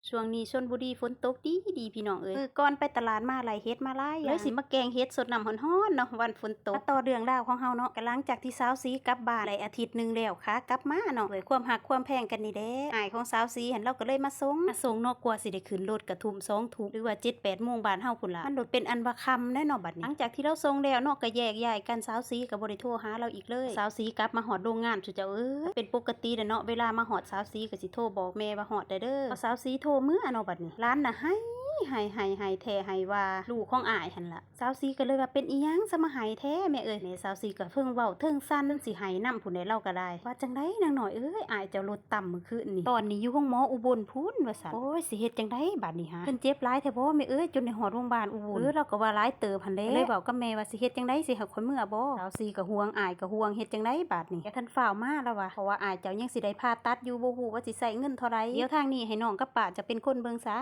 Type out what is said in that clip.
ຊ່ວງນີ້ຊົນບຸຣີຝົນຕົກດີໆ ພີ່ນ້ອງເອີຍ. ມື້ກ່ອນໄປຕະຫຼາດມາໄລ່ເຫັດມາຫຼາຍຢ່າງ ເລີຍຊິມາແກງເຫັດສົດນ້ຳຮ້ອນໆເນາະ ວັນຝົນຕົກ. ມາຕໍ່ເລື່ອງລາວຂອງເຮົາເນາະ, ກໍຫຼັງຈາກທີ່ສາວສີກັບບ້ານໄດ້ອາທິດໜຶ່ງແລ້ວ ຂາກັບມາເນາະ ດ້ວຍຄວາມຮັກຄວາມແພງກັນນີ້ແຫຼະ ອ້າຍຂອງສາວສີຫັ້ນລາວກໍເລີຍມາສົ່ງ ມາສົ່ງເນາະ. ກວ່າຊິໄດ້ຂຶ້ນລົດກໍທຸ່ມສອງທຸ່ມ ຫຼືວ່າເຈັດແປດໂມງບ້ານເຮົາພຸ້ນລະ. ມັນໂດດເປັນອັນວ່າຄ່ຳແດ່ເນາະບັດນີ້. ຫຼັງຈາກທີ່ລາວສົ່ງແລ້ວເນາະ ກໍແຍກຍ້າຍກັນ ສາວສີກໍບໍ່ໄດ້ໂທຫາລາວອີກເລີຍ. ສາວສີກັບມາຮອດໂຮງງານ ຊຸເຈົ້າເອີຍ ເປັນປົກກະຕິແຫຼະເນາະ ເວລາມາຮອດສາວສີກໍຊິໂທບອກແມ່ວ່າຮອດແລ້ວເດີ. ພອສາວສີໂທເມືອເນາະບັດນີ້ ຫຼານນະໄຫ້ ໄຫ້ ໄຫ້ ໄຫ້ແທ້ໄຫ້ວ່າ ລູກຂອງອ້າຍຫັ້ນລະ. ສາວສີກໍເລີຍວ່າ ເປັນອີ່ຫຍັງຊະມາໄຫ້ແທ້ແມ່ເອີຍ. ແມ່ສາວສີກໍເທິງເວົ້າເທິງສັ່ນ ຊິໄຫ້ນຳພຸ້ນໃດ ລາວກໍໄດ້. ວ່າຈັ່ງໃດນາງນ້ອຍເອີຍ ອ້າຍເຈົ້າລົດຕຳມື້ຄືນນີ້ ຕອນນີ້ຢູ່ໂຮງໝໍອຸບົນພຸ້ນ ວ່າຊັ້ນ. ໂອ້ຍ ຊິເຮັດຈັ່ງໃດບາດນີ້ຫາ ເພິ່ນເຈັບຫຼາຍແທ້ບໍ່ແມ່ເອີຍ ຈົນໄດ້ຮອດໂຮງບານອຸບົນ? ເອີ ລາວກໍວ່າຫຼາຍເຕີບຫັ້ນແຫຼະ ເລີຍເວົ້າກັບແມ່ວ່າ ຊິເຮັດຈັ່ງໃດ ຊິໃຫ້ຂ້ອຍເມືອບໍ່? ສາວສີກໍຫ່ວງ ອ້າຍກໍຫ່ວງ ເຮັດຈັ່ງໃດບາດນີ້? ຢ່າທັນຟ້າວມາ ລາວວ່າ ເພາະວ່າອ້າຍເຈົ້າຍັງຊິໄດ້ຜ່າຕັດຢູ່ ບໍ່ຮູ້ວ່າຊິໃຊ້ເງິນເທົ່າໃດ. ດຽວທາງນີ້ໃຫ້ນ້ອງກັບປ້າເຈົ້າເປັນຄົນເບິ່ງສາ.